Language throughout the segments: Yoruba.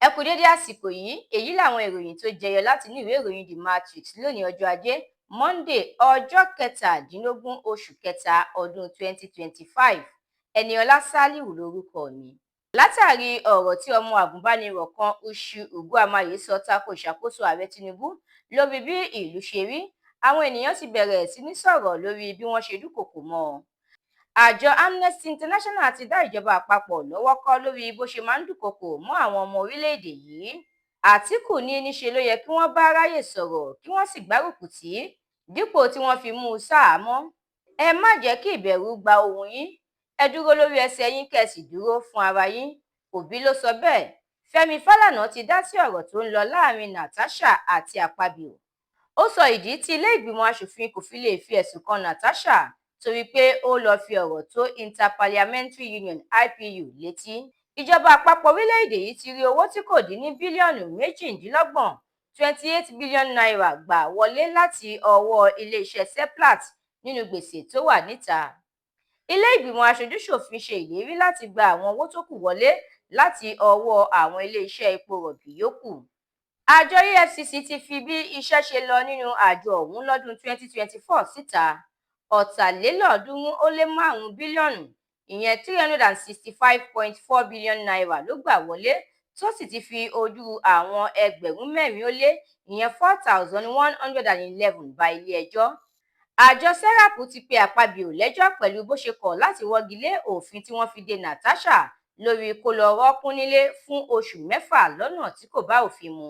Ẹ kú dédé àsìkò yìí. Èyí làwọn ìròyìn tó jẹyọ láti inú ìwé ìròyìn The Matrix lónìí, ọjọ́ Ajé Monde, ọjọ́ 17 oṣù kẹta ọdún 2025. Ẹniọlá Sálíù lórúkọ mi. Látàrí ọ̀rọ̀ tí ọmọ agùnbánirọ̀ kan, Uche Uguamaye, sọ tako ìṣàkóso Ààrẹ Tinubu lórí bí ìlú ṣe rí, àwọn ènìyàn ti bẹ̀rẹ̀ sí ní sọ̀rọ̀ lórí bí wọ́n ṣe dúnkòokò mọ́ ọn. Àjọ Amnesty International ti dá ìjọba àpapọ̀ lọ́wọ́ kọ́ lórí bó ṣe máa ń dúnkòokò mọ́ àwọn ọmọ orílẹ̀-èdè yìí. Àtìkù ní níṣe ló yẹ kí wọ́n bá Ráyè sọ̀rọ̀, kí wọ́n sì gbárùkù tì í dípò tí wọ́n fi mú un ṣaháàmọ́. Ẹ má jẹ́ kí ìbẹ̀rù gba ohùn yín. Ẹ dúró lórí ẹsẹ̀ yín, kẹ́ ẹ sì dúró fún ara yín. Òbí ló sọ bẹ́ẹ̀. Fẹ́mi Fálànà ti dá sí ọ̀rọ̀ tó ń lọ láàrin Natasha àti Akpabio. Ó sọ ìdí tí ilé-ìgbìmọ̀ asòfin kò fi lè fi ẹ̀sùn kan Natasha torí pé ó lọ́ọ́ fi ọ̀rọ̀ tó Inter-Parliamentary Union, IPU, létí. Ìjọba àpapọ̀ orílẹ̀-èdè yìí ti rí owó tí kò dín ní bílíọ̀nù 28, ₦28 billion, gbà wọlé láti ọwọ́ iléeṣẹ́ Seplat nínú gbèsè tó wà níta. Ilé-ìgbìmọ̀ aṣojúṣòfin ṣe ìlérí láti gba àwọn owó tó kù wọlé láti ọwọ́ àwọn iléeṣẹ́ epo rọ̀bì yòókù. Àjọ EFCC ti fi bí iṣẹ́ ṣe lọ nínú àjọ ọ̀hún lọ́dún 2024 síta. 335 bílíọ̀nù, ìyẹn ₦365.4 billion, ló gbà wọlé, tó sì ti fi ojú àwọn 4000, ìyẹn 4,111, bá ilé-ẹjọ́. Àjọ SERAP ti pe Akpabio lẹ́jọ́ pẹ̀lú bó ṣe kọ̀ láti wọ́gi lé òfin tí wọ́n fi de Natasha lórí kó lọ́ọ́ rọ́ọ̀kùn nílé fún oṣù 6 lọ́nà tí kò bá òfin mu.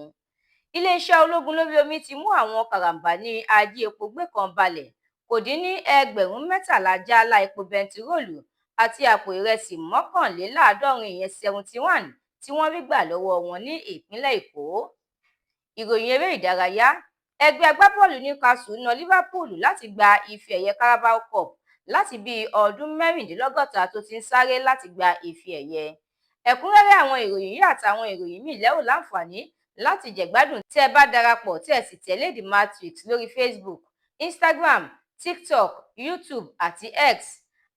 Iléeṣẹ́ ológun lórí omi ti mú àwọn karambání ají-epo gbé kan balẹ̀. Kò dín ní 13,000 jálá epo bẹntiróòlù àti àpò ìrẹsì 71, ìyẹn 71, tí wọ́n rí gbà lọ́wọ́ wọn ní ìpínlẹ̀ Èkó. Ìròyìn eré ìdárayá: Ẹgbẹ́ agbábọ́ọ̀lù Newcastle na Liverpool láti gba ife ẹ̀yẹ Carabao Cup láti bíi ọdún 56 tó ti ń sáré láti gba ife ẹ̀yẹ. Ẹ̀kúnrẹ́rẹ́ àwọn ìròyìn yìí àtàwọn ìròyìn míì lẹ́ ò láǹfààní láti jẹ̀gbádùn tẹ́ ẹ bá darapọ̀ tẹ́ ẹ sì tẹ̀lé The Matrix lórí Facebook, Instagram, TikTok, YouTube àti X.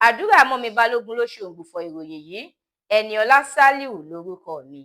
Àdúrà mọ́mi Balógun ló ṣe òǹgbùfọ̀ ìròyìn yìí. Ẹniọlá Sálíù lórúkọ mi.